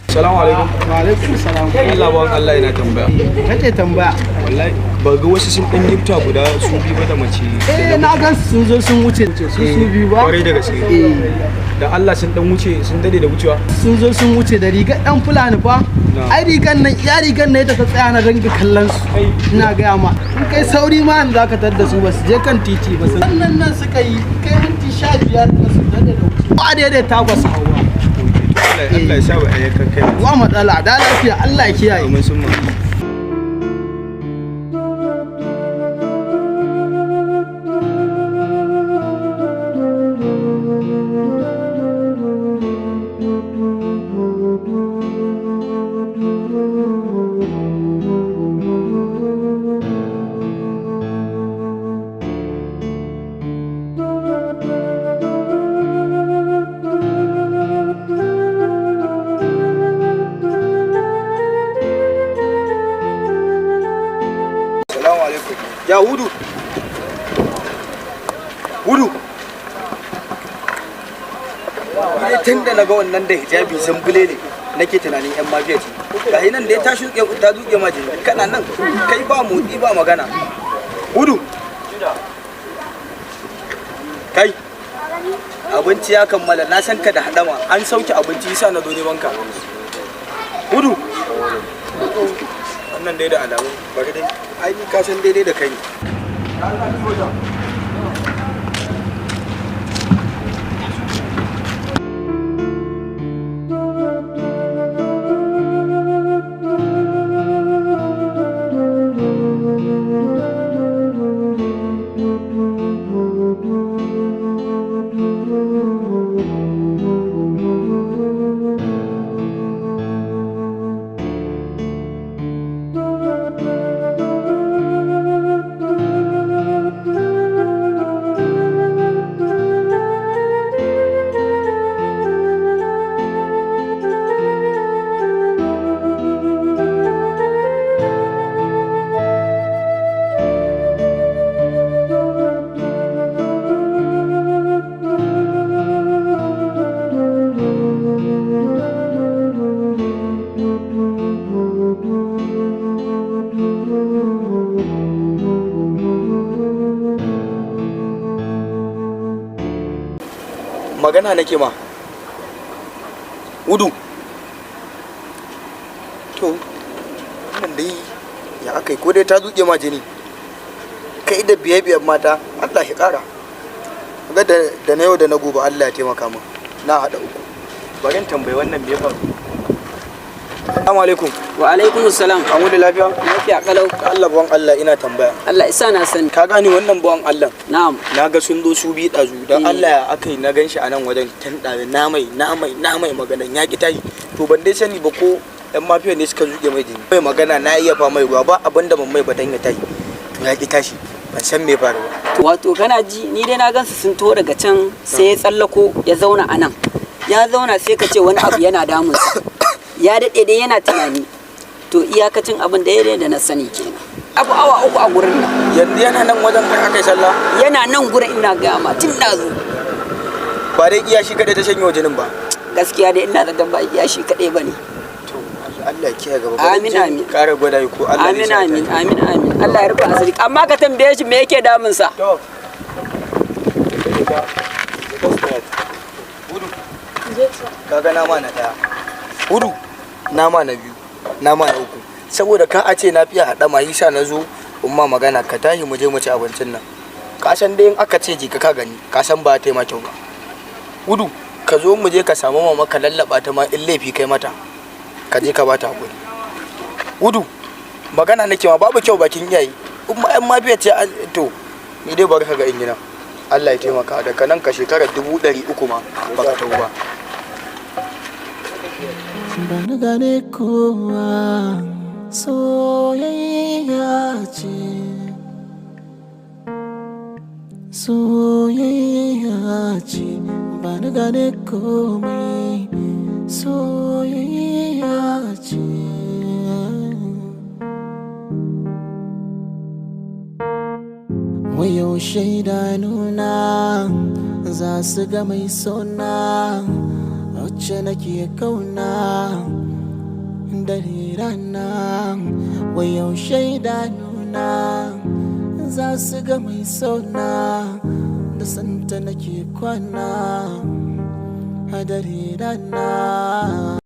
Salamu alaikum. Wa alaikum salam. Allah ban Allah, yana tambaya. Kake tambaya? Wallahi ba ga wasu sun dan gifta guda su biyu ba da mace. Eh, na gan su, sun zo sun wuce su su biyu ba. Kwarai da gaske. Eh. Da Allah sun dan wuce, sun dade da wucewa. Sun zo sun wuce da rigar dan Fulani fa. Na. Ai rigar nan, ya rigar nan ita ta tsaya na ringa kallon su. Ina gaya ma, in kai sauri ma yanzu zaka tar da su, ba su je kan titi ba. Wannan nan suka yi kai minti 15 ba su dade da wuce. Ba daidaita ba su hawa. Allah ya sa ba ayyakan kai. Wa matsala da lafiya, Allah ya kiyaye. Amin sun ma. Salamu alaikum. Ya Hudu. Hudu. Ni tun da na ga wannan da hijabi zambule ne nake tunanin yan mafiya ce. Ga nan dai ta shuke, ta duke ma jini. Kana nan kai ba motsi ba magana. Hudu. Kai. Abinci ya kammala, na san ka da hadama, an sauke abinci yasa na zo neman ka. Hudu. Wannan dai da alamu bari dai, ai ni ka san daidai da kai ne. Magana nake ma. Hudu. To wannan dai ya aka yi, ko dai ta zuke ma jini kai da biye biyan mata? Allah shi kara ga da na yau da na gobe, Allah ya taimaka min na haɗa uku. Bari in tambayi wannan me ya faru. Assalamu alaikum. Wa alaikum salam. An wuni lafiya? Lafiya kalau. Allah buwan Allah, ina tambaya. Allah isa na sani. Ka gane wannan buwan Allah? Na'am. Na ga sun zo su bi ɗazu, don Eh. Allah ya aka yi na gan shi a nan wajen tun ɗazu, na mai na mai na mai magana ya ƙi tashi. To ban dai sani ba ko ɗan mafiya ne suka zuge mai jini. Mai magana na iya fa mai ruwa, ba abin da ban mai ba dan ya tashi, to ya ƙi tashi, ban san me faru ba. To wato kana ji, ni dai na gansu sun to daga can, sai ya tsallako ya zauna a nan. Ya zauna sai ka ce wani abu yana damunsa. Ya daɗe dai yana tunani. To iyakacin abin da ya dai da na sani kenan. Abu awa 3 a gurin nan. Yanzu yana nan wajen har aka yi sallah? Yana nan gurin, ina gaya ma, tun ɗazu. Ba dai iya shi kaɗai ta shanye wa jinin ba? Gaskiya dai ina zaton ba iya shi kaɗai ba ne. To Allah ya kiyaye gaba. Bari Amin, in je in amin. ƙara gwada yi ko Allah zai Amin sa ya amin tashi. Amin amin. Allah ya rufe asiri. Amma ka tambaye shi me yake damunsa. To Hudu, kaga nama na ɗaya. Hudu, nama na biyu, nama na uku. Saboda ka a ce na fiye haɗa ma yisa na zo in ma magana, ka tashi mu je mu ci abincin nan. Ka san dai in aka ce jika ka gani, ka san ba ta yi ma kyau ba. Hudu, ka zo mu je ka samu mama ka lallaba ta ma, in laifi kai mata. Ka je ka bata hakuri. Hudu, magana nake ma, babu kyau bakin iyaye. In ma ƴan mafiya ce to ni dai bari ka ga in gina. Allah ya taimaka, daga nan ka shekarar 300,000 ma baka tawo ba. Bani gane kowa, soyayya ce, soyayya ce. Bani gane komai, soyayya ce. Wai yaushe idanuna za su ga mai sona, wacce nake kauna dare rana. Wai yaushe idanuna za su ga mai sona, da santa nake kwana a dare rana.